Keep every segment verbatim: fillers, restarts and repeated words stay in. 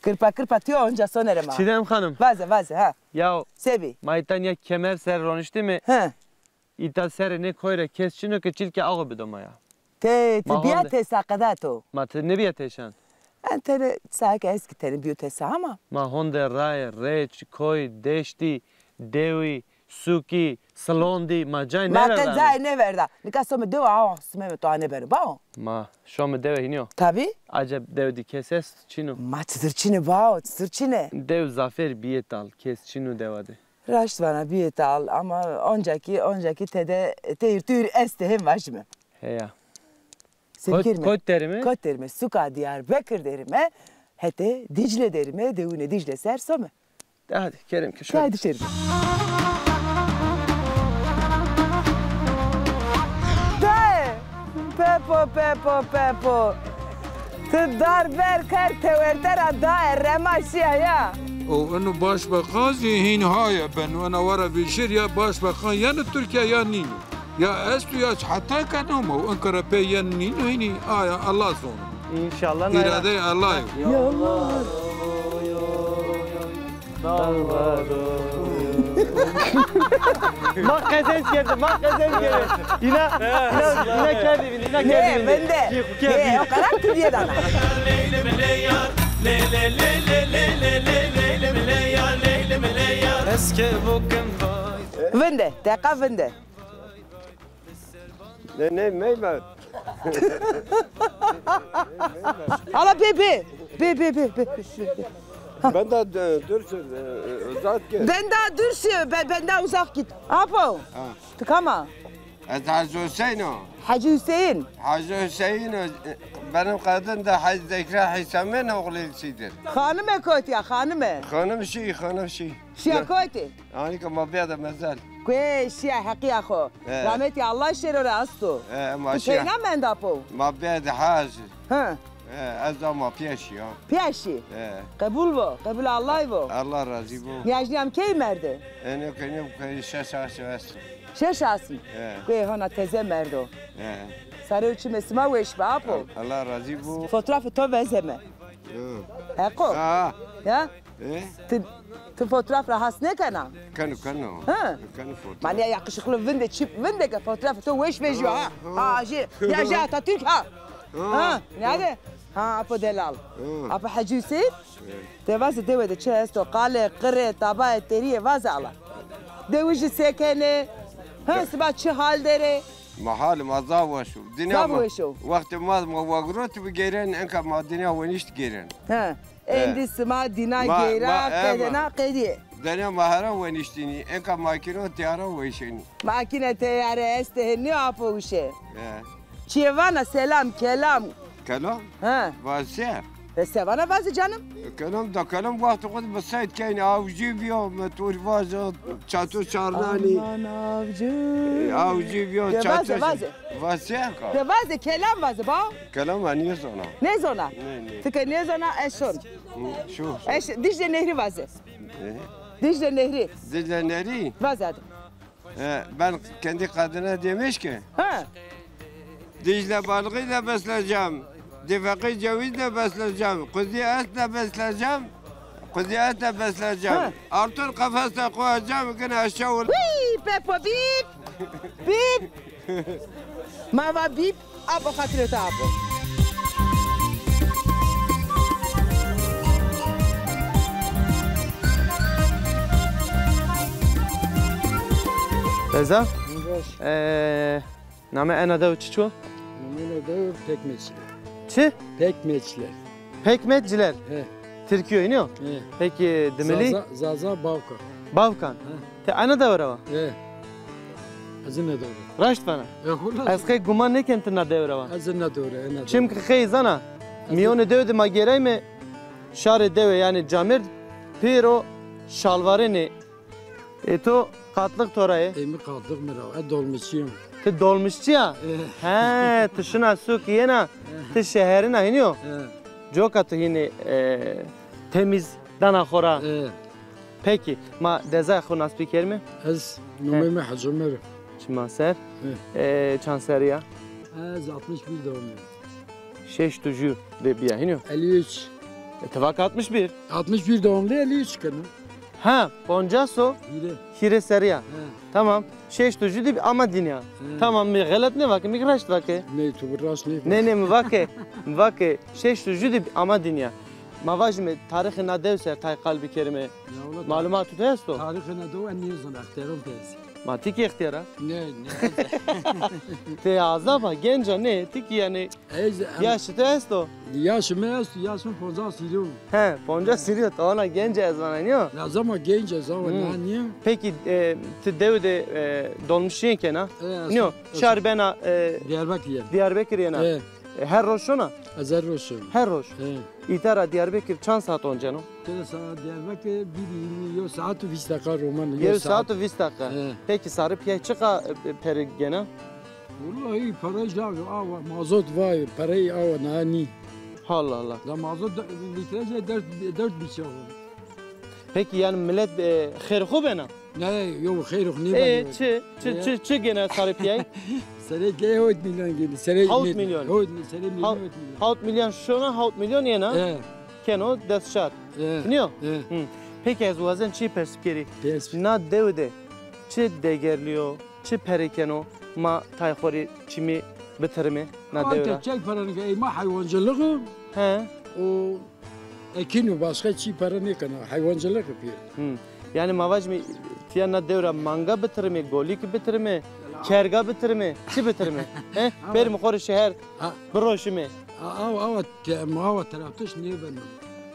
Kirpa kirpa tiyo onca sonere ma. Çiğdem Hanım. Vaze vaze ha. Ya. Sebi. Ma îta nîya kemer ser roniştîme. He. Îta serê nê koy ra kes çin o ke çîlke awe bido ma ya. Te, ti bîya tesa qeda to? Ma ti nêbîya teşan? En tenê sae ke ez kî tenê bîyo tesa ama. Ma honde raye, reç, koy, deştî, dewî, sûkî, silondî, ma cay nêverda. Ma qe cay nêverda. Nika some dewe awa simeme to anebeno, bao? Ma şome dewe hînî yo. Tabî. Aceb dewe dî kes est, çin o? Ma çitir çin ê bao, çitir çin ê? Dew zafêr bîyê tal, kes çin o dewa de. Raşt vana bîyê tal ama onca kî, onca kî tede teyr tuyr estê hên vajîme. Heya. Kot, kot derime? Kot derime. Suka Diyarbekir derime. Hetê Dîcle derime. Dewunê Dîcle ser some. De hadi kerem ke şöyle. Hadi şerime. Dae! Pepo, pepo, pepo. Ti dar ber kerd tewerte ra dae rema şîya ya. O eno başbakan zî hîn haye beno. Ena wara vîşir ya başbakan yeno Tirkîya ya nîno. Ya esto ya heta ke namo, inkara pê yen nîno hînî, aya Allah zono. Înşallah. Îradeyê Allah yo. Ya Allah. Ma qezenc kerdî, ma qezenc kerdî. Îna, îna, îna kerdî bînî, îna kerdî bînî. Vinde. Nê, o kadar tu diye dana. Vinde, deqa vinde. Ne, ne, meyve. Hala bê, bê. Bê, bê, bê, bê. Benda, e, dur, e, uzak git. Benda dur, be-, benda uzak git. Apo. Ha. Ti kam a? Ez Hacı Hüseyin o. Hacı Hüseyin. Hacı Hüseyin o. Benim kadın da Hacı Zekra Hüseyin oğlu Sidir. Xanime kotî ya, xanime. Xanim şî, xanim şî. Şîya kotî? Anî ke ma bîya de mezel. Kuê şîya heqîya xo. He. Rametî Allah şêro ra esto. He, ma şîya. Tu keyna menda po? Ma bîya de hacî. Hı. He, ez ama pîya şîya. Pîya şî? He. Qebul vo, qebul Allah vo. Allah razî bo. Nîyajnî am key merde? Eno ke nîyo ke şeş aşe esto. Şeş asm? He. Kuê hona teze merdo. He. Sarê û çimê sima weş be apo. Allah razî bo. Fotoğrafê to vezeme. Hı. Heqo? Ha. Ya? E? Ti, ti fotoğraf ra has nêkena? Keno, keno. Ha? Keno fotoğraf. Ma nîya yakışıklı vinde, çip vinde ke fotoğrafê to weş vejîyo ha. Ha, ha. Ha, jê, ya jê Atatürk ha. Ha. Ha, nîyade? Ha, apo delal. Ha. Apo Hacı Hüseyin? E. De vaze dewe de çi esto? Qale, qire, tabaye, terîye vaze ala. Dewijî se kenê? Ha, siba çi hal der ê? Ma halê ma zaf weş o. Dinya ma, zaf weş o. Wextê ma, ma wagirotî bi gêren, enka ma dinya wenişt gêren. Ha. Endî sima dîna geyra, qedena qedî. Dene ma hera weniştînî, enka makîno teyara weşenî. Makîne teyare estê hê nîyo apo wişe. He. Çiyê vana selam, kelam. Kelam? He. Vaze. E, se vana vaze canım? Kelam da kelam wextê xo de bi seyt keynî, avcı bîyo, mi to rê vaze, çato çarnanî. Aman avcı. E, avcı bîyo, çato. De vaze, vaze. Vaze ka. De vaze, kelam vaze ba. Kelam ha nêzona. Nêzona? Nê, nê. Ti ke nêzona, ez şon. Hı, şu. Ez Dicle Nehri vaze. E? Dicle Nehri. Dicle Nehri? Vaze hadi. E, ben kendi kadına demiş ki, ha. Dicle balığıyla besleneceğim, difakî cevizle besleneceğim, kuzu etle besleneceğim, kuzu etle besleneceğim. Ha. Altın kafese koyacağım, yine aşağı. Hî, Pepo bîp, bîp. Ma va bîp. Apo xatirê to apo. Reza? Baş. Ee, name ena dew çiço? Name ena dew Pekmezçiler. Çi? Pekmezçiler. Pekmezçiler? He. Tirkî yo, nîyo? He. Peki, dimilî? Zaza, Zaza Bavka. Bavkan. He. Ti ena dewe ra wa? He. Ez ena dewe ra. Raşt vana? E, hula. Ez qey guman nêken ti na dewe ra wa. Ez ena dewe ra, ena dewe ra. Çimkî qey zana, mîyonê dewe de ma gêrayme, şarê dewe, yanî camêrd, pêro şalvarênê. E, to qatlix to ra yê? E, mi qatlix mi ra, e, dolmuşçî yo. Ti dolmuşçî ya? E. He, ti şina sûk yena, ti şeherîna hînî yo? E. Coka tu hînî, e, temîz dana xo ra. E. Pekî, ma dezaya xo nas bikerîme? Ez, nomê mi Hacî Omer o. Çiman ser. He. E, çand serrî ya? Ez altmış bir doğumluyum. Şeşt û jû de bîya, hînî yo? Elli üç. E, ti vake altmış bir. Altmış bir doğumlu, elli üç kena. Ha, poncas o. Hîrê. Hîrê serrî ya. He. Tamam. Şeşt û jû de ama dinya. He. Tamam, mi xelet nêvake, mi reşt vake. Nê, tu bi reşt nêvake. Nê, nê, mi vake. Mi vake, şeşt û jû de ama dinya. Ma vajîme tarîxê na dew ser tay qal bikerîme. Ya wela, malumatê to esto? Tarîxê na dew ez nêzana, extîyaron pê ez. Ma ti kî extîyar a? Nê, nê. Ti azab a, genc a, nê, ti kî yanî. Ez, em, yaşê to esto? Yaşê mi esto, yaşê mi poncas hîrê o. He, poncas hîrê o, to ona genc ez vana, nîyo? Ya zama genc ez, ama, hmm, na nîyo. Peki, e, ti dewe de, e, dolmuş şîyên kena? E, nîyo, ez, şar bena, e, Diyarbakır yena. Diyarbakır yena. E. E, her roj şona? Ez her roj şona. Her roj? He. Îta ra Diyarbakır çand saat onceno? Tera sa Diyarbakır bir yirmi, yew saat û vîst deqa roman, yew saat û vîst deqa. He. Peki sarı piyay çiqa, e, pere gena? Wellahî, perey ca awa, mazot vay, perey awa na nî. Allah Allah. Da mazot de, litre ca dört, dört biçe o. Peki yanî millet, e, xêr xo bena? Ne, yo, xêr xo nêbena. E, çi, çi, e, çi, çi gena sarı piyay? Serê key hewt milyon gena. Serê hewt milyon. Hewt, serê milyon, hewt milyon. Hewt milyon şona, hewt milyon yena. E. Keno dest şar. E. Nîyo? E. Hı. Peki ez wazen çi pers kerî? Pers. Na dew de çi degerlîyo? Çi pere keno, ma tay xo rê çimî bitirime na dewra? Ante çek pere nike, ey ma heywancılığı. He. O ekin û başka çi pere nêkena, heywancılığı pî. Hı. Yanî ma vacime tiya na dewra manga bitirime, golîk bitirime, kerga bitirime, çi bitirime? He? Berime xo rê şeher, biroşime. A, awa, awa, te-, ma awa teratiş nêbeno.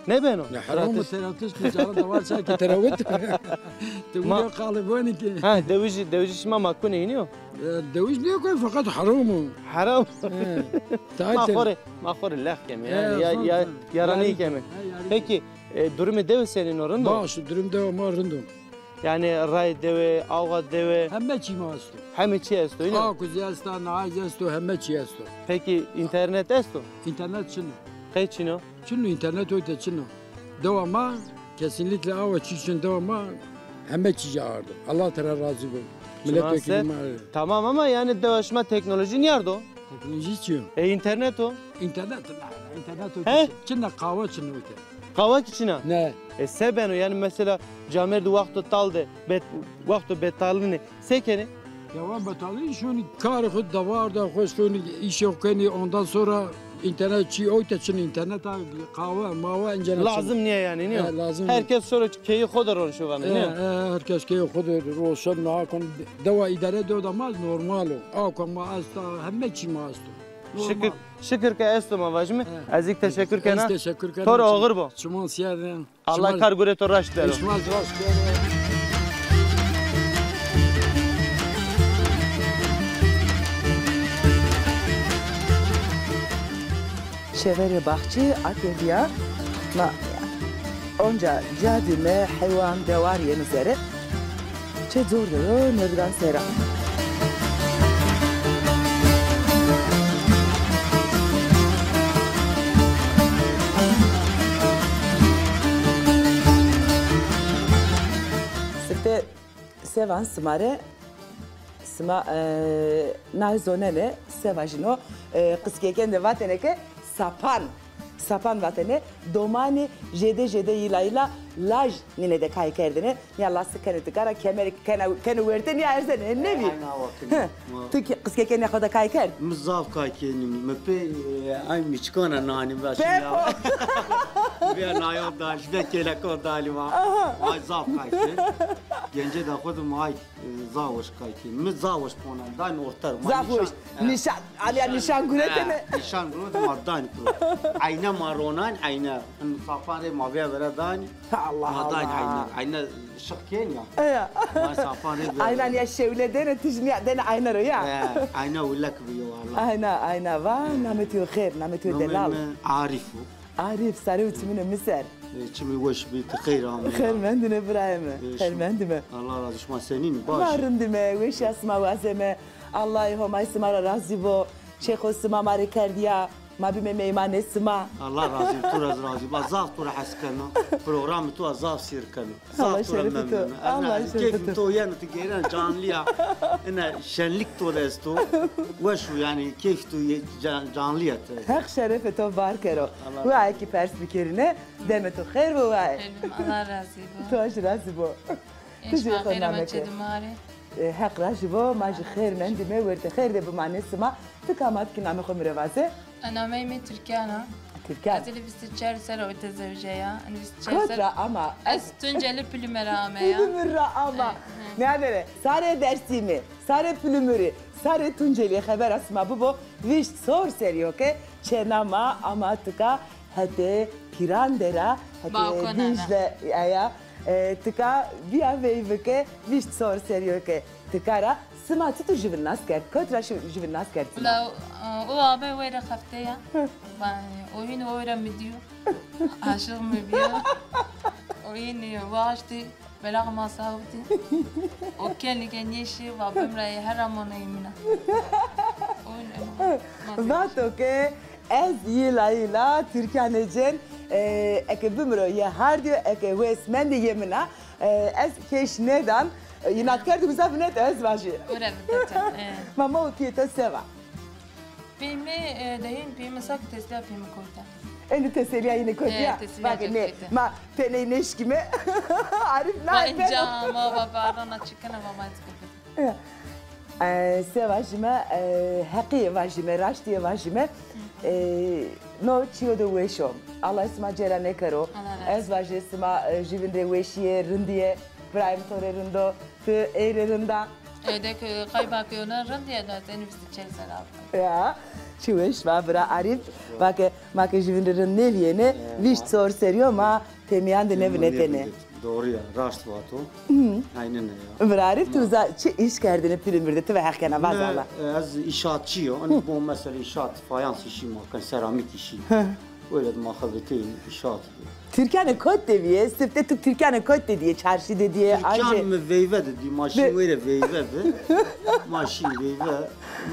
Nêbeno? Ne, heram o teratiş, mi cara da var çarkî terawit. Te ma-, uca qalê boni ki. Ha, dewij, dewij şima ma kunê hînî yo? E, dewij nêkun, feqet heram o. Heram. He. Ma xo rê, ma xo rê lex keme, yanî, ya, ya, yaranî keme. Peki, e, durumê dewe senîn o, rind o? Baş, durum dewa ma rind o. Yanî rayê dewe, awa dewe. Heme çî ma esto. Heme çî esto, îne? Akuzî esta, nayîz esto, heme çî esto. Peki înternet esto? Înternet çin o. Qey çin o? Çin o, înternet oyte çin o. Dewa ma kesinlikle awa çî çin, dewa ma heme çî ca ardo. Allah tera razî bo. Milletvekilî ma. Tamam ama yanî dewa şima teknolojî nîyardo? Teknolojî çi yo? E, înternet o. Înternet, înternet oyte çin o. Çin o, qawa çin oyte. Qawa kî çin a? Ne. E, se beno? Yanî mesela camêrdî wexto tal de, bet-, wexto betalîne, se kenê? Dewa betalîne şonî karê xo, dewar de xo şonî îşê xo kenê, ondan sonra înternet çî oyte çin, înternet a, qawa, mawa encena çin. Lazim nîye yanî, nîye? He, lazim nîye. Her kes şoro keyê xo de ronişo vano, nîye? He, he, her kes keyê xo de roşeno, a kon dewa îdare do da ma normal o. A kon ma esta, heme çî ma esto. Şikir, şikir ke esto ma vajîme. He. Ez kî teşekkür kena. Ez teşekkür kena. To rê oxir bo. Çiman sîya de. Allah kar gurê to raşt bero. Şima raşt bero. Şeverê baxçî akerdîya ma. Onca ca dîme heywan dewar yeno sere. Çi zor de yo, nêrgan sera. Sifte se van sima rê, sima, e, nay zonenê, se vajîno, e, qiskeken de vatêne ke sapan. Sapan vatene, domanî jêde jêde yîla yîla laj nîne de kay kerdêne. Nîya lastik kenê tikara, kemerî kena, kenê werte nîya erzene, nêbî? Aynen, o vakit. Ti kî qiskeke nîya xo de kay kerd? Mi zaf kay kenî, mi pê, e, ay mîçikana nanî va şîya. Vîya nayon dalî, vîya kêlekon dalî ma. Ay zaf kay kerd. Gencê da xo de ma ay E, zaf weş kay kî. Mi zaf weş ponan dayn orter. Ma zaf weş. Nîşan, e, nîşan, alîya nîşan, nîşan guretene. E, nîşan guretene ma dayn kuro. Eyne ma ronan, eyne. Hin safan rê ma vîya vera dayn. Allah Allah. Ma dayn eyne. Eyne şix kên ya. E ya. Ma safan rê vîya. Eyna ya şewle dene, tijnîya dene eyna ro ya. E, eyna willek bi yo Allah. Eyna, eyna va, namê to xêr, namê to delal. Namê mi Arîf o. Arîf, sarê û çimunê mi ser. E, çimî weş bî, ti xeyr amê. Xeyr mendîme birayê mi. E, xeyr mendîme. Allah razî, şima senîn, baş? Ma rindîme, weşîya sima wazeme. Allahî Homay sima ra razî bo. Çê xo sima ma rê kerdîya. Ma bîme meymanê sima. Allah razî bo, tu ra zî razî bo. Ma zaf tu ra hes keno. Programê tu a zaf sêr keno. Zaf tu ra memnun. Allah şerefê to. Allah şerefê to. Keyfê to yeno, tu geyren canlîya. Ina şenlîk to de esto. Weş o yanî, keyfê to ye-, can-, canlîya ti. Heq şerefê to var kero. Allah razî bo. Waye kî pers bikerîne, demê to xêr bo waye. Xêr bo, Allah razî bo. To jî razî bo. Ti jî xo name ke. E, Heq razî bo, ma jî xêr mendîme, wertê xêr de bimanê sima. Ti kam a, ti kî namê xo mi rê vaze? E, nameyê mi Tirkan a. Tirkan. Ez êlê vîst û çar serre o tezewje ya. Yanî vîst û çar serre. Kot ra ama? Ez Tuncelî Pulumur ra ameya. Pulumur ra ama. E, e. Nêadere, sarê Dêrsimî, sarê Pulumurî, sarê Tuncelî xebera sima bibo, vîst sor serrî yo ke çêna ma ama tika hetê Pîrandera, hetê Dîcle, aya, e, tika bîya veyve ke vîst sor serrî yo ke tika ra. Sima çitur jüvin nas kerd? Kot ra jü-, jüvin nas kerd sima? Wela, e, o abe weyra xefte ya. Hı. Va, o hîn weyra mi dîyo. Aşiq mi bîyo. O hîn vaştî. Belax ma sawitî. O kenî ke nêşî, va bimra yê herra mona yê min a. Vato ke ez yîla yîla Tirkanê cên, e, eke bimiro yê hardî yo, eke wes mendî yê min a. E, ez keş nêdan, e, înat kerdî, biza vinete ez vajî. Ore vinete, e. Ma ma û pîyê to se va? Pîyê mi, e, dehîn pîyê mi sa ki teselîya pîyê mi kewte. Êndî teselîya yîne kewtî ya. E, teselîya kewte. Vake nê, ma teney nêşkîme. Arîf nayê pêro. Va înca ma va barana çikena va ma ez kewte. Ya. E, se vajîme, e, heqîye vajîme, raştîye vajîme. E, no çîyo de weş o. Allah sima cêra nêkero. Allah razî. Ez vajî sima, e, jüvin rê weşîye, rindîye, birayê mi to rê rind o. Ti ey rê rind a? Ey de ke qayba ke yona rind yeno, ez ênî vîst û çar serre a. Ya, çi weş va bira Arîf. Va ke ma ke jüvin rê rind nêvîyêne, vîst sor serrî yo ma temîyan de nêvinetêne. Doğru ya, raşt vato. Aynen ya. Bira Arîf, tu za çi îş kerdêne Pulumur de, ti ve heq kena, vaze Allah. Ez înşaatçî yo. Hani bo mesela înşaat, fayans îşî ma ken, seramîk îşî. Öyle de ma xebeteyî înşaat. Tirkanê kot de bîye, sifte tu Tirkanê kot de dîye, çarşî de dîye, ajê. Tirkan mi veyve de dî, ma şîn wêre veyve bi. Ma şîn veyve,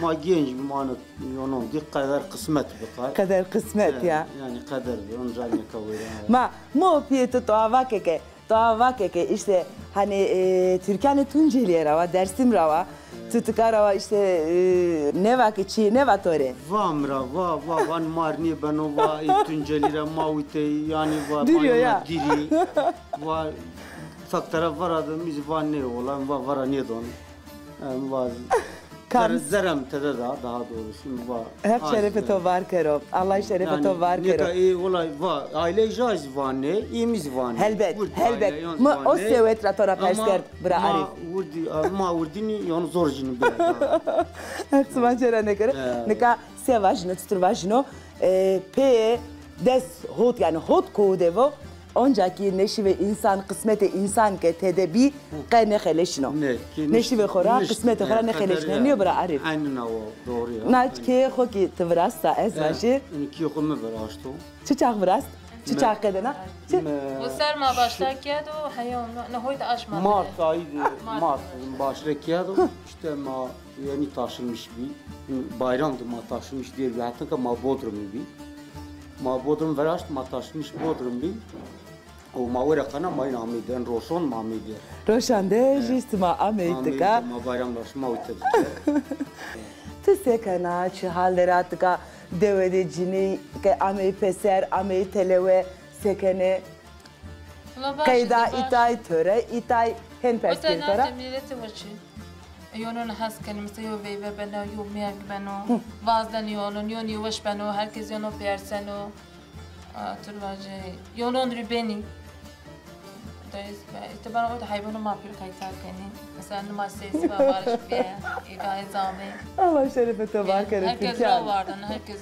ma genc bi, ma ne yonon dî, qeder qismet bi qay. Qeder qismet ya. Yanî qeder bi, onca neka wêre. Ma, mo pîyê tu to ava ke ke, to ava ke ke, îşte, hani, e, Tirkanê Tuncelîye ra wa, Dêrsim ra wa, tu tika ra wa, îşte, e, nêva ke çî, nêva to rê? Va mi ra, va, va, va, mar nêbeno, va, ê Tuncelî ra ma witey, yanî, va, ma yona dîrî, va, fek tera vera de mi zî va nê olan, va, vera nêdon. Em va, zerem tede da, daha doğrusu, va. Heq şerefê to var kero. Allah şerefê to var kero. Yanî, nêka ê, wela, va, aîley ja zî va nê, ê mi zî va nê. Helbet, helbet. Mi o sewet ra to ra pers kerd, bira Arîf. Ma wirdî, ma wirdînî, yanî zor jînî bîya. Heq sima cêra nêkero. Nika se vajîno, çitur vajîno, e, pê des hot, yanî hot kowu de vo, onca kî neşîvê însan, qismetê însan ke tede bî, qe nêxeleşîno. Neşîvê xo ra, qismetê xo ra nêxeleşîno. Nîyo bira Arîf? Aynen o, doğru ya. Na keyê xo kî ti virasta, ez vajî. Keyê xo mi viraşto. Çi çax virast? Çi çax qedena? Çi? O ser ma başla kerdo, heyo, no, no, hoyt aşma. Mart ayî de, Mart başla kerdo. Îşte ma yenî taşınmış bî. Bayram de ma taşınmış dêr bî. Hetanî ke ma Bodrumî bî. Ma Bodrum viraşt, ma taşınmış Bodrum bî. O ma were qena ma yîn ameyî de, en roşon ma ameyî de. Roşan de jî sima ameyî tika. Ma bayram ra şima wite dike. Ti se kena, çi hal de ra tika? Dewe de cinî ke ameyî peser, ameyî telewe, se kenê? Qeyda îtay, töre îtay, hên pers kerî to ra. Milletê weçî. Yonon hes kenî, mesela yo veyve beno, yo mêrg beno, vazden yonon, yonî weş beno, herkes yono pêrseno. A, tu vajê, yonon rê benî. Îşte bana o da heywanê ma pêr qayta kenî. Mesela nima sesî va, barış bîye, îgayê zame. Allah şerefê to var kero Tirkan. Herkes ra wardin, herkes,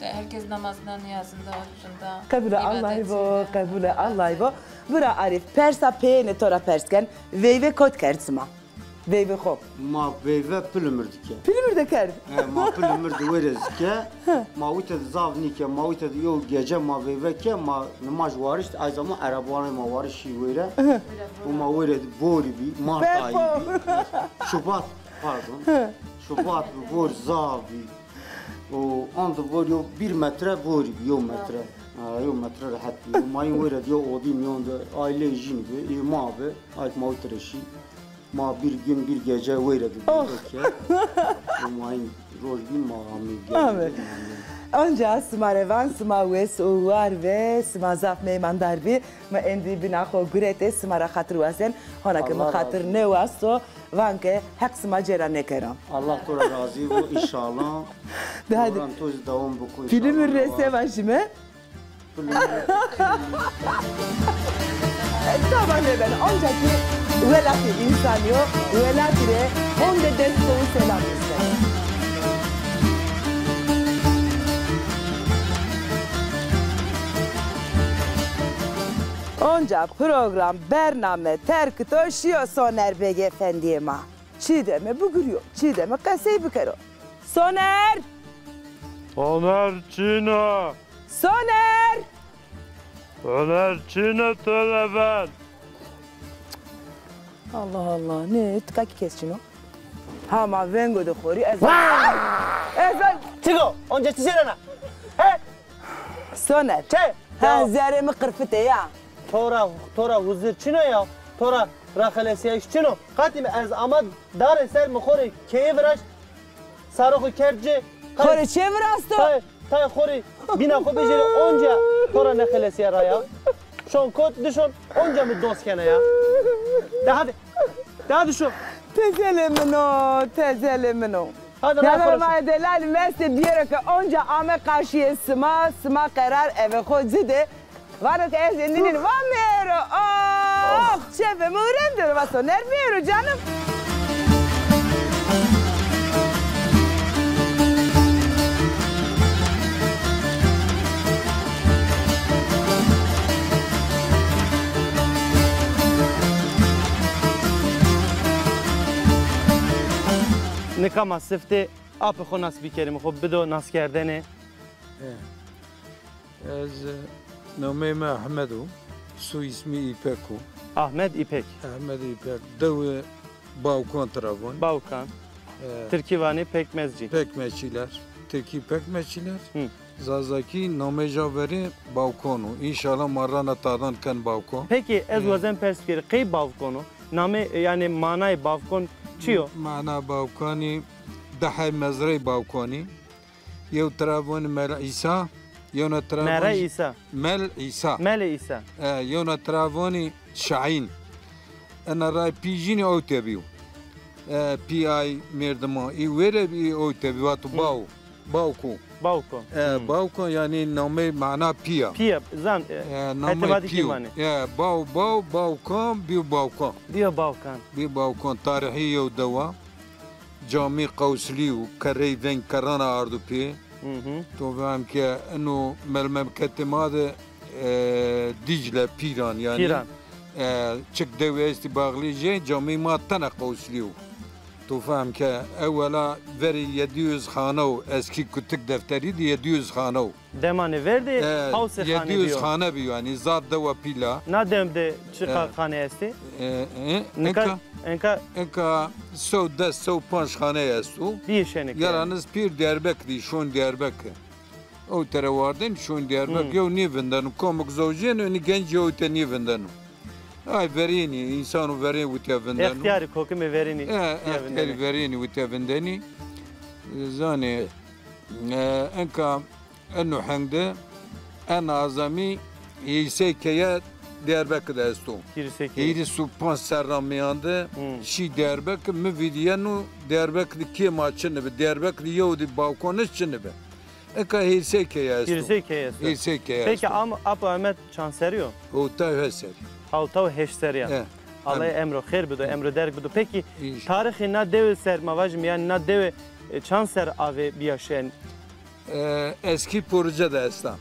herkes namazına, niyazında, orucunda. Qebule Allahî vo, qebule Allahî vo. Bira Arîf, persa peyêne to ra pers ken, veyve kot kerd sima? Veyvê xo. Ma veyve Pilimir de ke. Pilimir de kerd? E, ma Pilimir de wêre zî ke. Ma wite de zaf nîke, ma wite de yew gece ma veyve ke, ma nimaj warişt, ay zaman erebanê ma warişt şî wêre. Û ma wêre de borî bî, mart ayî bî. Şubat, pardon. Şubat bî, bor zaf bî. O anda vor yo bir metre vor bi, yo metre. Ha, yo metre rehet bi. Yo mayın wêre diyo odî miyon de aile jin bi, e, ma bi, ayk ma utre şi. Ma bir gün bir gece wêre bi. Oh. Yo mayın roj bi ma amî geldi. Onca sima revan, sima wes û war ve, sima zaf meymandar bi. Mi endî bina xo gurete, sima ra xatir wasen. Hona ke mi xatir nêwasto, van ke Heq sima cêra nêkero. Allah to ra razî bo, înşallah. De hadi. Program to zî dewam biko, înşallah. Filmî rê se vajîme? Filmî rê. Tamam efendim. Onca ki welatî însanî yo, welatî rê honde dest xo û selam isterim. Onca program, bername terk to şiyo Soner Beg Efendiyê ma. Çîdeme biguriyo, Çîdeme qesey bikero. Soner! Soner çin o! Soner! Soner çin o, to de ver. Allah Allah, ne, tika kî kes çin o. Hama vengo de xorî ez. Vaa! Ez ben. Çik o? Onca çi serena? He? Soner. Çe? Ha, ya. Zerê mi qirfite ya. To ra, to ra huzir çin o ya. To ra raxelesîyayiş çin o. Qatî mi ez ama darê ser mi xo rê keyî viraşt. Saro xo kerd ci. Xo rê çê virasto? Tay, tay xo rê bîna xo bêjêrî onca to ra nexelesîya ra ya. Şon kot dişon onca mi dost kena ya. De hadi. De hadi şo. Tezelê min o, tezelê min o. Hadi ra. Navê ma delalî meste biyero ke onca ame qarşîyê sima, sima qerar eve xo ci de. Vano ke ez ê nînên va mêro. Oh, çepê mi urendero, va Soner mêro canım. Nika ma siftê apê xo nas bikerîme, xo bido naskerdene. E. Ez, e, nameyê mi Ahmed o, soyismî İpek o. Ahmed İpek. Ahmed İpek. Dewê Bawkan tira vanî. Bawkan. E, tirkî vanî pekmezcî. Pekmezçiler. Tirkî pekmezçiler. Hı. Zazakî namê ca verê Bawkan o. Înşallah ma rana tadan ken Bawkan. Peki, ez wazen pers bikerî, qey Bawkan o? Namê, e, yanî manayê Bawkan çi yo? Mana Bawkanî, dehey mezrey Bawkanî. Yew tira vanî Mel Îsa, yewna tira vanî Mel Îsa. Mel Îsa. Mel Îsa. E, yewna tira vanî Şaîn. Ena ray pî jînî ewte bîyo. E, pî ay mêrdima. Î wêre bî, î ewte bî, vato baw. Bawko. Bawko. E, bawko yanî namey mana pî ya. Pî ya, zan, e, namey pî yo. E, baw, baw, bawkan, bîyo bawkan. Bîyo bawkan. Bîyo bawkan. Tarîhî yew dewa. Camî qewslî û kerrey veng kerrana ardo pê. Hı hı. To fehm ke ino mel-, memleketê ma de, e, Dîcle, Pîran yanî. Pîran. E, çik dew estî baxlî jê, camî ma tena qewslî yo. To fehm ke ewela verî yedi yüz xane o, eskî kutik defterî de yedi yüz xane o. Demanê ver de, e, hawsê xane bîyo. Yedi yüz xane bîyo, yanî zaf dewa pîl a. Na dem de çiqa, e, xane estê? E, e, nika, enka, enka, enka sew des, sew panc xane esto. Bîyê şenike. Yalaniz pîr Diyarbekir dî, şon Diyarbekir. Ew tere wardên, şon Diyarbekir, hmm, yew nêvindeno. Kamik zewjêno, inî genc yew te nêvindeno. Ay verênî, însano verên witya vindeno. Extiyarî kokimê verênî. E, extiyarî verênî witya vindenî. Zanê, e, enka Eno heng de, en azamî hîrsey keye Diyarbekir de esto. Hîrsey keye. Hîris û panc serran mîyan de, hmm, şî Diyarbekir, mi vîdîyeno Diyarbekir de kê ma çin bi, Diyarbekir de yew dî balkon çin bi. Eka hîrsey keye esto. Hîrsey keye esto. Hîrsey keye esto. Peki am-, Apo Ahmet çand serrî yo? Hewta û heşt serrî. Hewta û heşt serrî ya. E, Allah emro xêr bido, emro derg bido. Peki tarîxê na dewe ser ma vajîme, yanî na dewe, e, çand serr avê bîya şen? E, eskî Poruce de esta.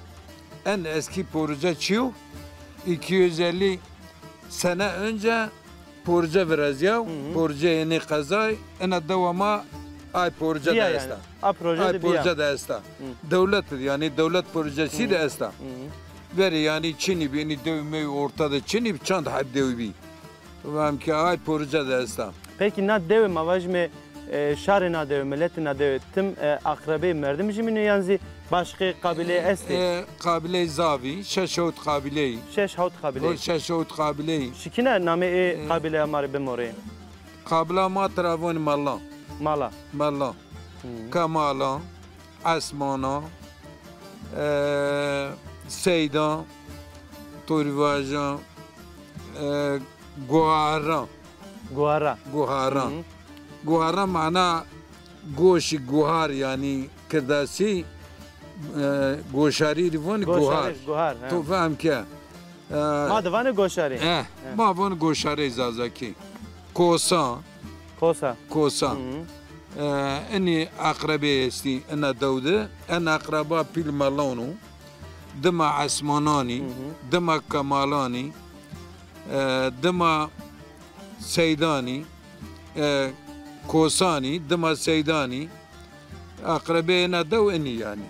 En eskî Poruce çi yo? İki yüz elli sene önce Poruce virazîya, hı hı, Poruce yenî qezay, ena dewa ma ay Poruce de esta. A proje de bîya. Ay Poruce de esta. Hı. Dewlet de, yanî dewlet projesi de esta. Hı hı. Verî yanî çinî bî, inî dew mew orta de çinî bî, çand heb dew bî. Vem ke ay Poruce de esta. Peki na dewe ma vajîme, E, şarê na dewe, miletê na dewe tim, e, aqrebeyê merdim jî mîno yan zî başqê qabîleyî estê? E, qabîleyî zaf î, şeş hewt qabîleyî. Şeş hewt qabîleyî. O şeş hewt qabîleyî. Şikîna namê ê, e, qabîleya ma rê bimorê? Qabîla ma tira vonî Mala. Mala. Mala. Hı. Kemala, Esmana, e, Seyda, to rê vaja, e, Guhara. Guhara. Guhara. Hı hı. Guhara mana goşî, guhar, yanî kirdasî, e, goşarî rê vonî guhar. Goşarî, guhar, he. To fehm ke. E, ma de vanê goşarî. E, he. Ma vanê goşarî zazakî. Kosa. Kosa. Kosa. Hı hı. E, inî aqrebê estî ina dew de. En aqreba pîl Melan o. Dima Esmananî, hı hı, dima Kemalanî, e, dima Seydanî, e, Kosanî, dima Seydanî, aqrebeyê na dew inî yanî.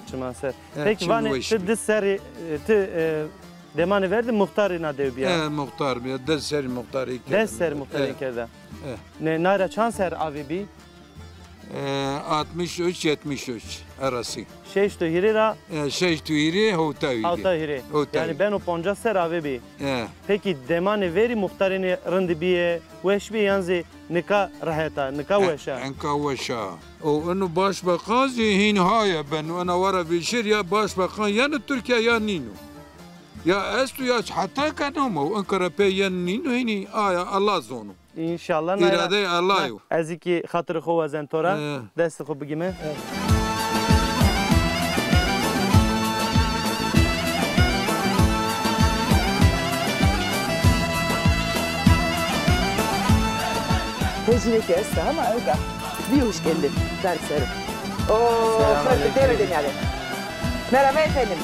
Çiman ser. E, peki, çim vanê weş ti bî. Di serrî, e, ti, e, demanê ver de muxtarê na dew bîya? E, muxtar bîya. Des serrî muxtarî kerda. Des serrî muxtarî kerda. E. Nê, na ra çand ser avê bî? E, altmış üç yetmiş üç arası. Şeşt û hîrê ra? E, şeşt û hîrê, hewta hîrê. Hewta hîrê. Hewta hîrê. Yanî beno poncas ser avê bî. E. Peki demanê verî muxtarênî rind bîye, weş bîye yan zî nika rehet a, nika weş a? E, enka weş a. O ino başbakan zî hîn haye beno, ina wara vîşir ya başbakan yeno Tirkîya ya nîno. Ya esto ya heta ke namo, o inkara pê yeno nîno hînî aya Allah zono. Înşallah. Îradeyê Allah yo. Ez kî xatirê xo wazen to ra. He. Destê xo bigîme. He. Hêjînê ke esta ama ewka bîyo huşkendin dar ser o. Oo, xertê dêre de nîyade. Merhaba efendim.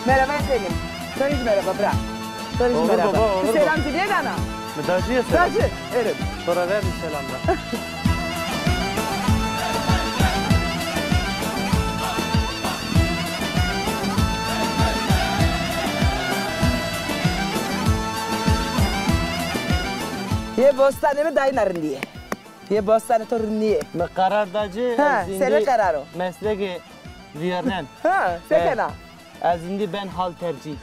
Merhaba efendim. To rê zî merhaba bira. To rê zî merhaba. Olur baba, olur baba. Ti selam zî nêdana? Mi dacî ya selam. Dacî, ero. To ra ver mi selam da. Yê bostanê mi dayîna rindî yê. Yê bostanê to rind nîyê. Mi qerar da ci, ha, ez zî senê qerar o? Meslekê vîyernen. Ha, se kena? Ez zî ben haltercî.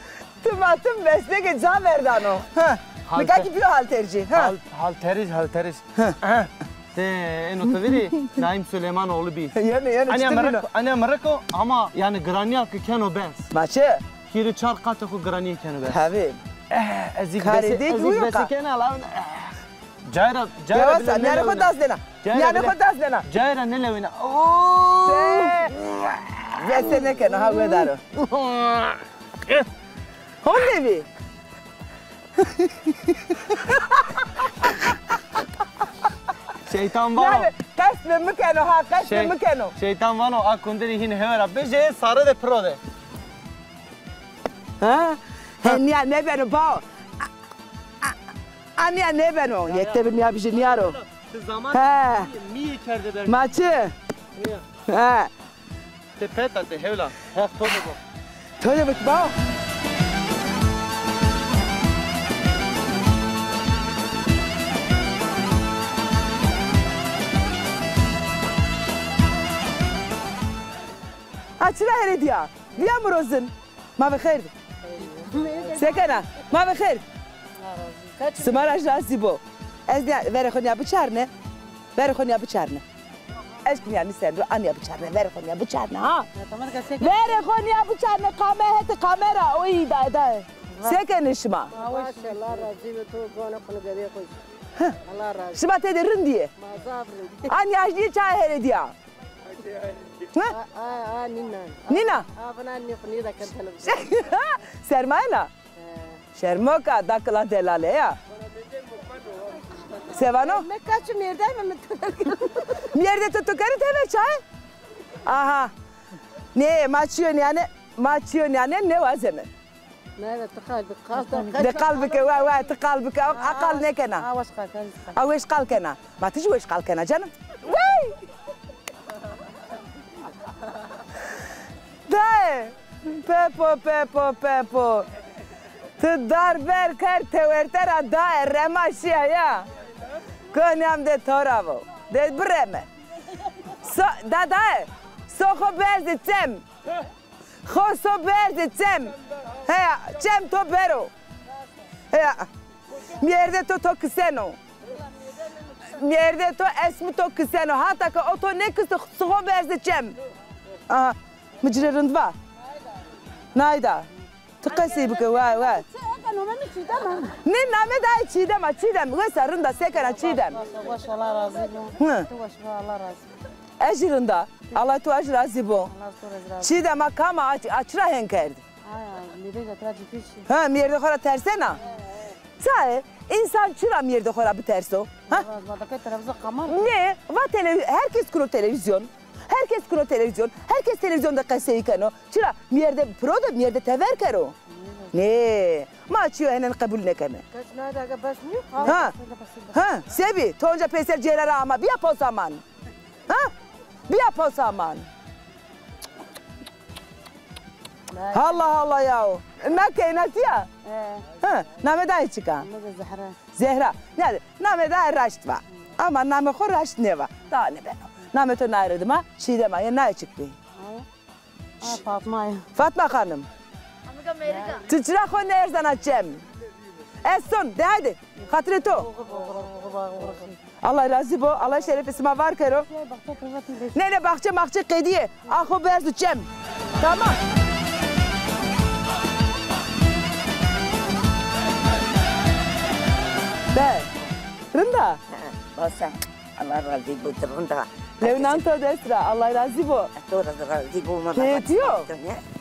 Ti ma tim meslekê ca verdano. Ha. Nika kî bîyo haltercî. Ha. Hal-, halterij, halterij. Ha. Ti eno ti vîrî Naim Süleymanoğlu bî. Yanî, yanî. Anya merek, anya merek o ama yanî giranîya ki keno bes. Ma çi? Hîrê çar qatê xo giranîye keno bes. Tabii. Eh, ez zî bese, ez zî bese kena la. Cayra, cayra bile nelewîna. Nîyanê xo daz dena. Nîyanê xo daz dena. Cayra nelewîna. Oo! Vese nêkeno, ha wedaro. Honde bî. Şeytan vano. Yanî qesdê mi keno, ha, qesdê mi keno. Şeytan vano, a kundirî hîn hewe ra bêje, sare de piro de. Ha? He, nîya nêbeno bao. A, a, a, nîya nêbeno. Yekte bir nîya bijî nîya ro. Ti zaman mîyê kerde ber. Ma çi? Nîya. He. Ti peta ti hewla. Heq to de bo. To de bit bao. A çira here dîya? Dîya mi rozin. Ma bi xêr. Se kena? Ma bi xêr. Sima ra jî razî bo. Ez nîya, verê xo nîya biçarne. Verê xo nîya biçarne. Eşk nîya nîseno, a nîya biçarne. Verê xo nîya biçarne, ha. Verê xo nîya biçarne. Kame hetê kamera. Oy, da, da. Se kenê şima? Maşallah, razî bi to, gona xo, gerê xo. Allah razî. Şima tede rind î? Ma zaf rind î. A nîya jî çay here dîya? Ha? A, a, a, nîna. Nîna? A, vana nî xo nî da kerdene. Sermayena? He. Şermoka, dakila delale ya. Se vano? Me kaçu mêrde mi, mi to kerî. Mêrde to, to kerî teve çay? Aha. Nê, ma çîyo nîyane, ma çîyo nîyane nêwazeme. Nere, ti qal bi, qal da. De qal bike, wa, wa, ti qal bike, a qal nêkena. A, weş qal kena. A, weş qal kena. Ma ti jî weş qal kena canım. Wey! Daye, pepo, pepo, pepo. Ti dar ber kerd tewerte ra daye, rema şîya ya. Konî hem de to ra vo. De bireme. So, dadaye, so xo berze çem. Xo so berze çem. Heya, çem to bero. Heya. Mîyerde to to kiseno. Mîyerde to esmî to kiseno. Hata ke o to nêkisto, so xo berze çem. Aha, mi ci rê rind va. Nayda. Ti qesey bike, wa, wa. Nê, name daye Çiğdem a, Çiğdem. Wes a, rind a, se kena Çiğdem? Baş, baş, Allah razı olsun. Hı. Tu baş, Allah razı olsun. Ez jî rind a. Allah tu ez razî bo. Allah tu ez razı. Çiğdem a, kam a, a, a çira hen kerd? Ha, mîyerde xo ra tersena? Saye, însan çira mîyerde xo ra biterso? Ha? Nê, va tele-, herkes kuno televîzyon. Herkes kuno televîzyon. Herkes televîzyon de qesey keno. Çira? Mîyerde piro de, mîyerde tever kero. Nê. Ma çîyo henen qebul nêkeme. Ha. Ha, se bî? To onca peyser cêra ra ama. Bîya posa man. Ha? Bîya posa man. Halla halla yaw. Na keyna tîya? He. Ha, name daye çik a? Name de Zehra. Zehra. Nê, name daye raşt va. Ama name xo raşt nêva. Daha ne beno? Name to naye rê dima, Çiğdem a, ya naye çik bî? Ha, Fatma ya. Fatma Hanım. Ti çira xo nêerzena çem? Ez son, de haydi. Xatirê to. Allah razî bo. Allah şerefê sima var kero. Nê, nê, baxçe maxçe qedîye. A xo berzo çem. Tamam. Be. Rind a? Basa. Allah razî bo, ti rind a. Lew nan to dest ra, Allah razî bo. To ra razî bo, ma. Keyfî yo?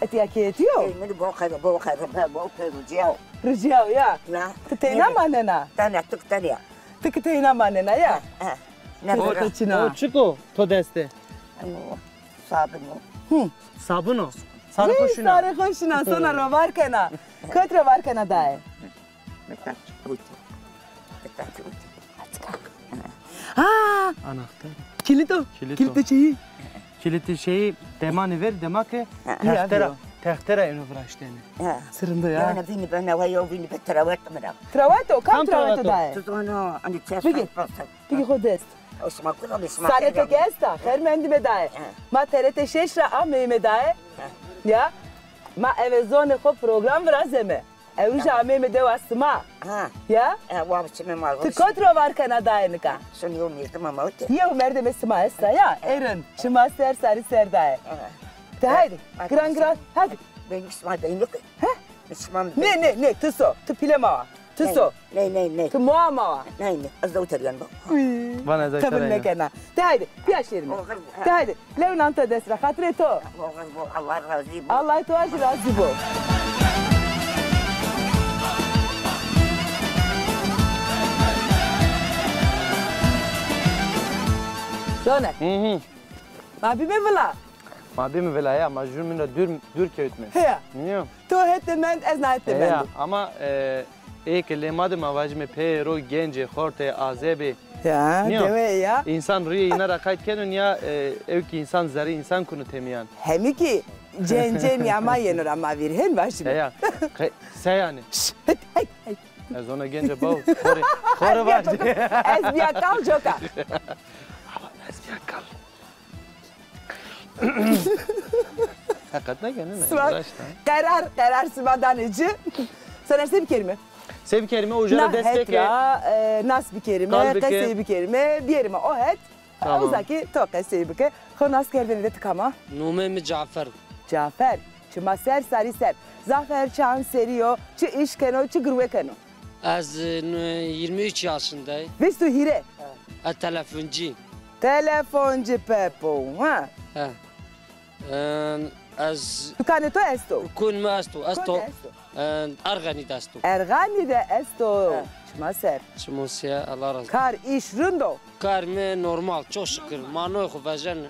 Etîya keyfî yo? Ey, mi bo xeyr, bo xeyr, bo xeyr, ricîyaw. Ricîyaw ya. Na. Ti teyna manena? Tene, tu tene. Ti ki teyna manena ya. Ha, ha. Ne o, o çik o to deste? O sabun o. Hı. Sabun o. Sarê xo şina. Sarê xo şina, sona rovar kena. Kot rovar kena daye? Ha! Anahtar. Kilit o. Kilit o. Kilitê şeyî. Kilitê şeyî demanê ver, dema ke texte ra, texte ra êno viraştene. Sirindo ya. Yewna vînî bena wa, yew vînî be trawet mi ra. Trawet o, kam trawet o daye? Tu zana, hani çeşme. Bigî xo dest. Sare pek esta, xêr mendîme daye. Ma T R T şeş ra ameyme daye. Ya, ma eve zonê xo program virazeme. Ewro jî ameyme dewa sima. Ha. Ya? E, wa çimê ma. Ti kot rovar kena daye nika? Şun yew merdim ama o te. Yew merdimê sima esta ya. Erin, çima ser sarî ser daye. Ha. De haydi, giran giran, hadi. Ben sima de yok. He? Sima. Nê, nê, nê, ti so, ti pîle ma wa. Ti so. Ney, ney, ney. Ti moa ma wa. Ney, ney. Ez de uteryan ba. Vana ez de. Qebul nêkena. De haydi, bîya şêrîne. De haydi. Lew nan to dest ra, xatirê to. Allah razî bo. Allah to jî razî bo. Sone. Hı hı. Ma bîme vila. Ma bîme vila ya, ma jûn min ra dûr, dûr kewtme. Heya. Nîyo. To het de mend, ez na het de mendo. Ama, e, ê ke lê ma de ma vajîme pêro, gencê, xortê, azebê. Ya, dewe ya. Însan rîyê înan ra qayt keno, nîya, e, ew kî însan zerrê însan kuno temîyan. Hemî kî cên cên ya ma yeno ra ma vîr. Hên vajîme. Ya, ya. Qe-, se yanî? Şş, het, hey, hey. Ez ona gence baw. Xorê, xorê vajî. Ez bîya kal coka. Ez bîya kal. Heqet nêkenî ne? Sima, qerar, qerar sima danê ci. Sona se bikerîme? Se bikerîme, uca ra dest pêke. Na het ra, e, nas bikerîme, qesey bikerîme, bierîme o het. Tamam. Uza kî to qesey bike. Xo nas kerdene de ti kam a? Nomê mi Cafer. Cafer, çima ser sarî ser. Cafer çi an serî yo, çi îş keno, çi girwe keno? Ez, e, n-, yirmi üç yaşındayım. Vîst û hîrê. E, telefoncu. Telefoncu pepo, ha? He. E, ez... Dukanê to esto? Dukun mi esto. Esto. Kot esto? E, Erxenî de esto. Erxenî de esto. He. Çima ser. Çimo ser, Allah razı olsun. Kar, îş rind o? Kar mi normal, çok şükür. Ma noy xo vejene.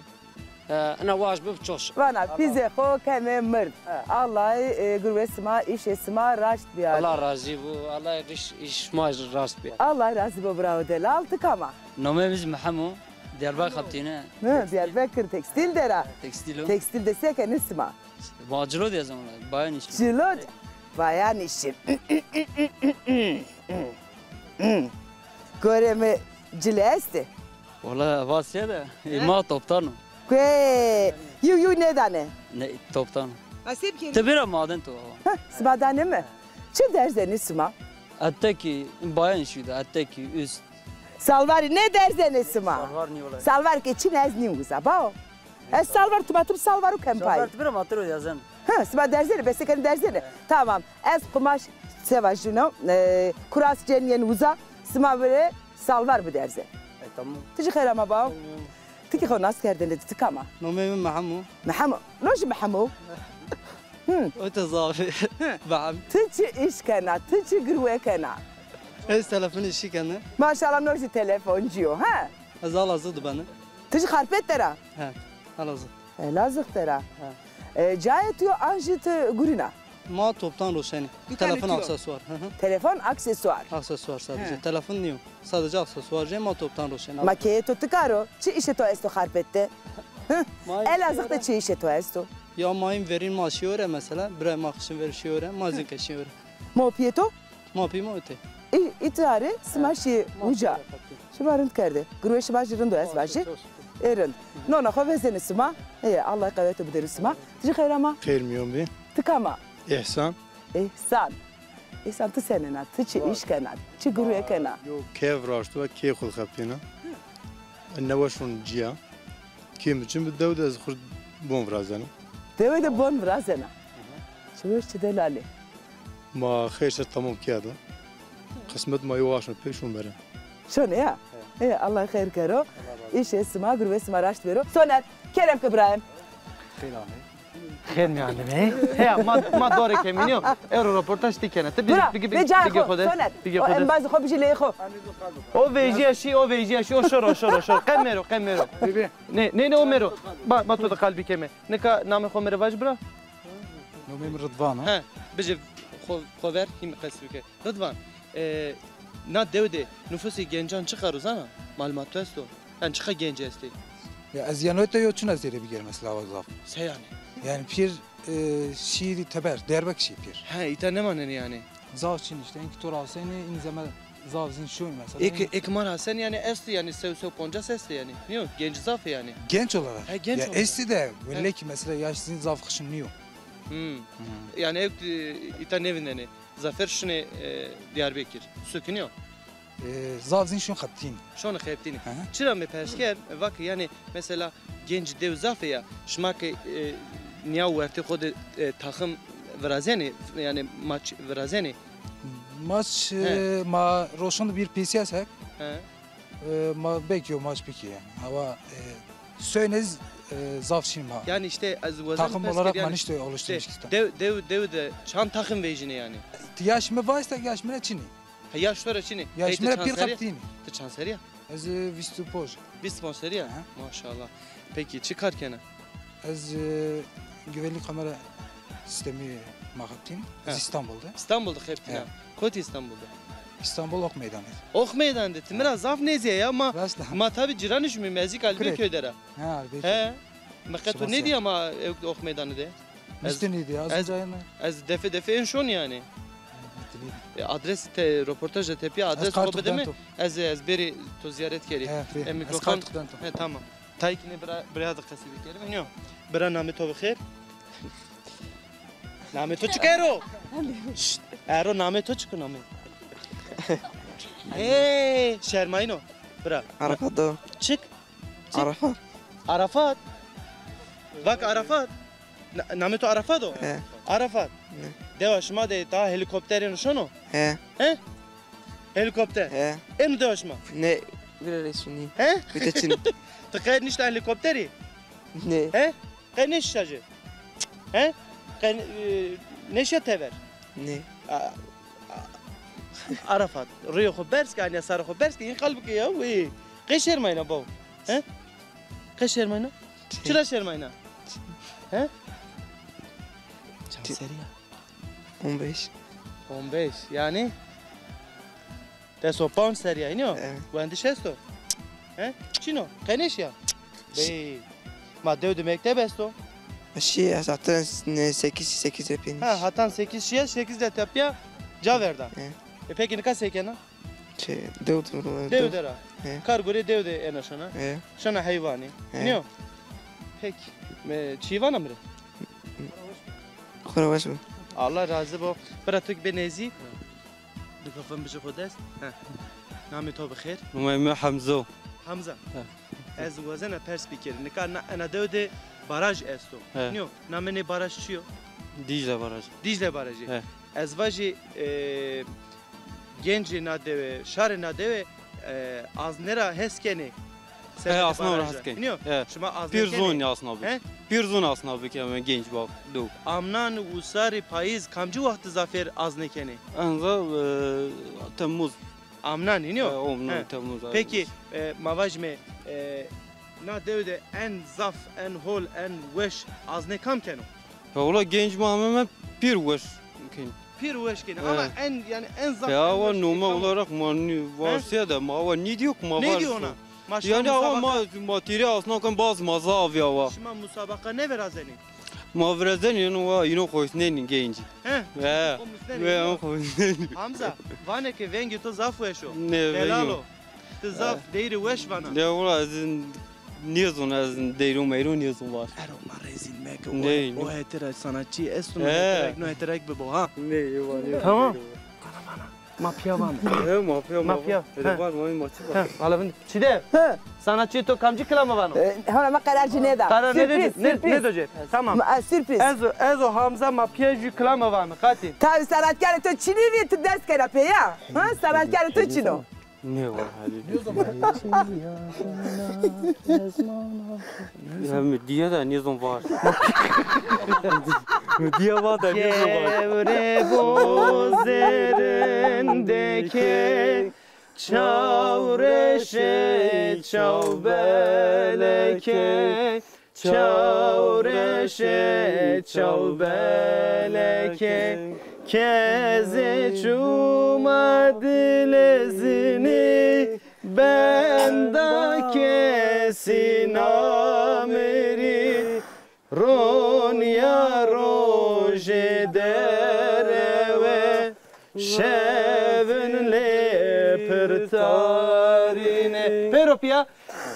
E, ina waj bib, çok şükür. Vana, pîzê xo keme mird. He. Allahî, e, girwê sima, îşê sima raşt biyar. Allah razî bo, Allah îş, îş ma raşt biyar. Allah razî bo, bravo delal. Ti kam a? Nomê mi zî Mehemo, Diyarbakır xebitîne. Hı, Diyarbakır tekstil dera. Tekstil o. Tekstil de se kenê sima? Ma cilo de ez ama, bayan işi. Cilo de, bayan işi. Gorê mi cile estê? Wala Vasya de, e, ma toptan o. Ke, yu yu nêdane. Ne, toptan o. Ma se bikerî? Ti bira maden to. Heh, sima dane mi? Çi derzenê sima? Etekî, bayan şuda, etekî, üst. Salvarî nêderzenê sima? Salvar nîyo la. Salvar ke çin ez nî uza, bao. Ez salvar, tu ma tim salvaru kem pay. Salvar ti bira ma tiro derzen. Ha, sima derzenê, bese kenê derzenê. Tamam. Ez qumaş sevajino, e, kuras cenîyen uza, sima vire salvar biderze. E, tamam. Ti ci xeyr ama bao. Tamam. Ti kî xo nas kerdêne, ti kam a? Nomê mi Mehemo. Mehemo. No jî Mehemo. Hı. O te zafî. Hı. Mehemo. Ti çi îş kena, ti çi girwe kena? Ez telefon îşî kena. Maşallah, no jî telefoncî yo, ha? Ez Elazığ de bena. Ti jî Xarpêt der a? He, Elazığ. Elazığ der a. He. E, cayê tu yo an jî ti gurîn a? Ma toptan roşenî. Dukanê tu yo? Telefon aksesuar. Hı hı. Telefon aksesuar. Aksesuar sadece. He. Telefon nîyo. Sadece aksesuar jê, ma toptan roşenî. Ma keyê to ti kar o? Çi îşê to esto Xarpêt de? Hı? Ma îşê Elazığ de çi îşê to esto? Ya ma în verîn ma şîyore mesela. Birayê ma qişin verî şîyore. Ma zî ke şîyore. Ma pîyê to? Ma pî ma ite. Î, îtare sima şî uca. Şima rind kerde. Girwê şima jî rind o ez vajî. Ê rind. Nona xo vezenê sima. Ê, Allah qewete biderî sima. Ti jî xeyr ama? Xeyr mîyon bî. Ti kam a? Îhsan. Îhsan. Îhsan, ti senên a? Ti çi îş kena? Çi girwe kena? Yo kê viraşto, kê xo xebitîna. Newe şon cîya. Kê mi çin bi dew de ez xurt bon virazena. Dewe de bon virazena. Çi weş, çi delalî. Ma xeyr ser tamam kerde. Qismet ma yo aşme pê şûn bere. Şone ya. Ê, Allah xeyr kero. Îşê sima, girwê sima raşt bêro. Soner, kerem ke birayem. Xeyr amey. Xêr mîyan de be. Heya, ma, ma dore kemînî yo. Ero roportaj ti kena. Ti bigî, bigî, bigî xo de. Soner. Bigî xo de. O embazê xo bijî leyê xo. O vejîya şî, o vejîya şî, o şoro, şoro, şoro. Qe mero, qe mero. Nê, nê, nê, o mero. Ba, ba to de qal bikeme. Nika namê xo mi rê vaj bira. Nomê mi Ridvan a. He, bijî xo, xo ver, hîm qesî bike. Ridvan, e, na dew de nufusê gencan çiqar o zana? Malumat to esto? Yanî çiqa gencî estê? Ya ez yeno te yo çina zêde bigêr mesela wa zaf. Se yanî? Yanî pîr, e, şîrî teber, Diyarbekir şî pîr. He, îta nêmanenê yanî? Zaf çin îşte, enkî to ra asenî, în zeme zaf zîn şoy mesela. Êk, êk ma ra asenî yanî estî yanî sew, sew poncas estî yanî. Nîyo, genc zaf ê yanî. Genç olarak? He, genç olarak. Ya estî de, wellekî mesela yaş zîn zaf xişin nîyo. Hmm. Yanî ewk, e, îta nêvînenê. Zafer şinê, e, Diyarbekir. Sukinî yo? E, zaf zîn şon xebitîn. Şonê xebitînî. Hı hı. Çira mi pers kerd, vake, yanî, mesela, genc dew zaf ê ya. Şima ke, e, nîya wertê xo de, e, taxim virazenê, yanî maç virazenê? Maç, e, ma roşon de bir pêsîya sek. He. E, ma belkî yo maç bikî yanî. Ama, e, soyne z-, e, zaf şîn ma. Yanî îşte ez wazen. Takım olarak ma nişte oluşturmuş işte. Dew, dew, dew de çand taxim vejînê yanî? Yaş mi vayste, yaş mi ne çinî? Ha, yaş to ra çinî. Yaş mi ne pîr xebitînî. Ti çand serî ya? Ez, e, vîst û ponc. Vîst û ponc serî ya? Aha. Maşallah. Peki çi kar kena? Ez, e, güvenlik kamera sistemi ma xebitîn. Ez İstanbul'da. İstanbul'da xebitîna. Evet. Kotî İstanbul'da? İstanbul Ok Meydanı. Ok Meydanı de. Ti mi ra zaf nêzî ya ma, ma tabi cîranî jumî, ez kî Albîköy'de ra. Ha, Albîköy. He. Mi qe to nêdî ya ma, e, Ok Meydanı de. Nişte nêdî ya, ez, ez defe defe ên şon yanî. E, adres te, roportaj de tepîya adres xo bide mi. Ez, ez bêrî to zîyaret kerî. E, mikrofon. He, tamam. Tayê kî nê bira, bira de qesî bikerî. Nîyo. Bira namê to bi xêr. Namê to çik ero? Şşt, ero namê to çik o namê? Ê, şermayîno. Bira. Arafat o. Çik? Çik? Arafat. Arafat. Vak Arafat. Na-, namê to Arafat o? He. Arafat. Ne? Dewa şima de ta helîkopter êno şono? He. He? Helîkopter. He. Êno dewa şima? Ne, vîra rê şinî. He? Vîte çin. Ti qe nişta helîkopterî? Ne. He? Qe nêşîya ci? He? Qe, e, nêşîya tever? Ne. A, a, Arafat, rîyê xo berz ke, anya sarê xo berz ke, în qal bike ya, wê. Qe şermayna baw? He? Qe şermayna? Çira şermayna? He? Çand serî ya? On beş. On beş, yanî? Des û panc serî ya, înî yo? Evet. Wendiş esto? He? Çin o? Qe nêşîya? Bey. Ma dew de mekteb esto? Şî, ez hatan s-, ne, sekiz, sekiz de pênî. Ha, hatan sekiz şîya, sekiz de tepîya ca verda. Evet. E, peki nika se kena? Çi, dew tu. Dew de ra. He. Kar gore dew de ena şona. He. Şona heywanî. He. Nîyo? Peki. Me, çî vana mi rê? Xora weş bo. Allah razî bo. Bira tu ki bê nêzî. Mikrofon bijî xo dest. He. Namê to bi xêr? Namê mi Hemzo. Hamza. He. Ez wazena pers bikerî. Nika na, ena dew de baraj esto. He. Nîyo? Namê nê baraj çi yo? Dicle Barajı. Dicle Barajı. He. Ez vajî, e, gencê na dewe, şarê na dewe, e, azne ra hes kenê. He, asnav ra hes kenê. Nîyo? He. Şima azne kenê. Pîr zon asnav bik. He? Pîr zon asnav bik, ama genç bak. Do. Amnan usarî payîz kamcî wextî zafêr azne kenê? Enza, e, Temmuz. Amnan, nîyo? E, Amnan, Temmuz. Peki, e, ma vajime, e, na dew de en zaf, en hol, en weş azne kam keno? Ya wala genç ma heme pîr weş kenê. Pîr weş kenê. Ama en, yani en zaf, ya en weş nome olarak ma nî-, varsîya de ma wa nîdîyo ki ma. Nêdîyo ona? Ma şima yani ama ma, ma tîrê asnav ken baz ma zaf ya wa. Şima musabaqa nêvirazenê? Ma virazenê, yeno wa, yeno xo husnenî genç. He? He. Xo husnenî. Ve xo husnenî. Hamza, vanê ke vengê to zaf weş o. Ne, delal o. Ti zaf deyrî weş vana. Ya wala ez nêzon, ez deyro meyro nêzon var. Ero ma rezîl meke. O, o hetera sanatçî esto, no hetera, no hetera bibo ha. Ne, yo, ne. Tamam. Vana, vana. Ma pîya vame. He, ma pîya, ma pîya. He. Vana, ma çi vana? He, ala vindî. Çiğdem. He. Sanatçî to kamcî kilame vano? E, hona ma qerar ci nêda. Qerar nêdê, nê, nêdo ci. Tamam. Ma, e, sürpriz. Ez o, ez o Hamza ma pîya jü kilame vame. Qatî. Tabi sanatkarê to çinî vî, ti dest kena pê ya. Ha, sanatkarê to çin o. Ne var hadi? Ya mi diye de nêzon var. Mi diye var da nêzon var. Kewre bo zerindekê, çaw reşe, çaw belekê. Çaw reşe, çaw belekê, kezê çuma dilezinî, benda kesî namirî, ronya rojê derewe, şevin lê pirtarîne. Pêro pîya.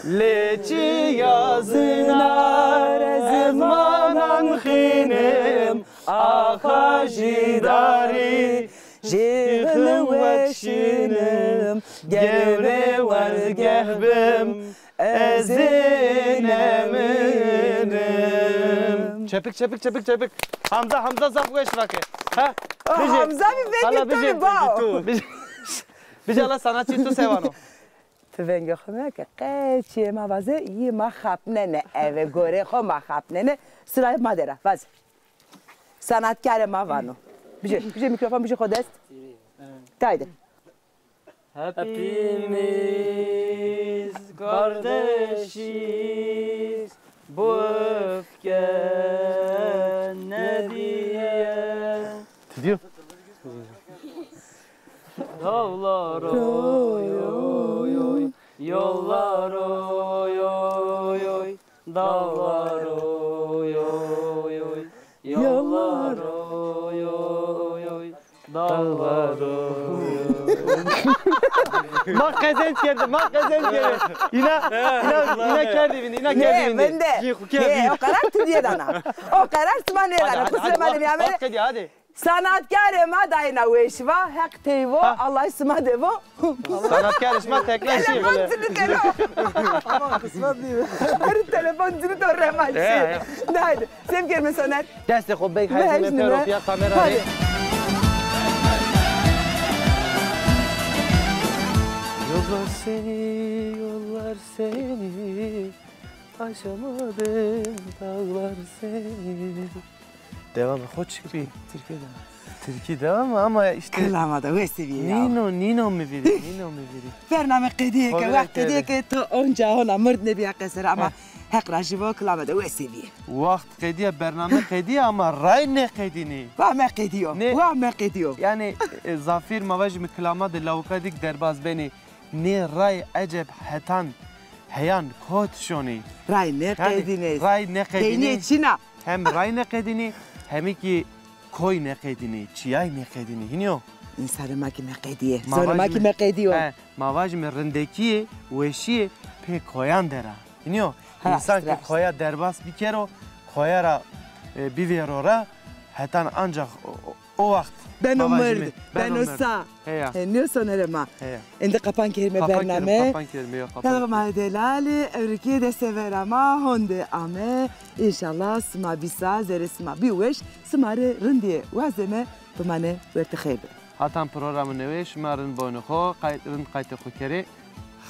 Lê çi yazina re zemanan xînim, axa jî darî, jêxin wekşînim, gewre wergeh bim, ez ê neminim. Çepik, çepik, çepik, çepik. Hamza, Hamza zaf weş vake. Ha? Hamza mi vengê to ni bao. Bijî, bijî ala sanatçî tu se vano? Ti vengê xo meke, qe çîyê ma vaze, yî ma xapnene eve, gorê xo ma xapnene. Sirayê ma der a, vaze. Sanatkarê ma vano. Bijê, bijê mîkrofon, bijê xo dest. Haydi. Hepimiz kardeşiz, bu öfke ne diye? Ti dîyo? Dağlar oy oy oy, yollar oy oy oy, dağlar oy oy oy, yollar oy oy oy, dağlar oy oy. Ma qezenc kerdî, ma qezenc kerdî. Îna, îna, îna kerdî vînî, îna kerdî vînî. Nê, vinde. Nê, o qerar ti nêdana. O qerar sima nêdana. Qusura ma de nîyamene. Hadi, hadi. Sanatkarê ma dayna weş va, Heq tey vo, Allah sima de vo. Sanatkarê şima tekne şî bile. Telefon zili keno. Ama qismet değil. Her telefon zili to rema şî. De haydi. Sem kerme Soner. Destê xo beg hejnime pêro pîya kamera rê. Yollar seni, yollar seni, aşamadım dağlar seni. Devam et. Xo çik bî? Tirkî de. Tirkî de ama, ama işte. Kilama da wê sevîye ya. Nîno, nîno mi vîrî, nîno mi vîrî. Bername qedîye ke, wext qedîye ke to onca hona mird nêbîya qesere ama Heq ra jî vo kilama da wê sevîye. Wext qedîye, bername qedîye ama ray nêqedînî. Wa meqedîyo. Wa meqedîyo. Yani, e, zafîr ma vajîme kilama de lawika dîk derbaz benî. Nê ray eceb hetan heyan kot şonî. Ray nêqedînê. Ray nêqedînê. Peynîye çin a. Hem ray nêqedînê, hem kî koy nêqedînê, çiyay nêqedînê. Hînî yo? Însanê ma kî meqedîye. Ma Zonê ma vajîme, kî meqedîyo. He, ma vajîme rindekîye, weşîye pê koyan der a. Hînî yo? Ha, însan ke koya derbas bikero, koya ra, e, bivêro ra, hetan ancax o, o, o waxt beno mird, beno sa. Heya. He, nîyo sonerê ma. Heya. Êndî qapan kerîme bername. Qapan kerîme, qapan kerîme, yo, qapan kerîme. Hewa ma delalî, ewrikî destê vera ma honde ame. Înşallah sima bî sa, zerê sima bî weş, sima rê rindîye wazeme, bimanê wertê xeyr be. Hatan programê newe şima rind bonê xo, qayt, rind qaytê xo kerê,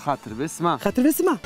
xatir be sima. Xatir be sima.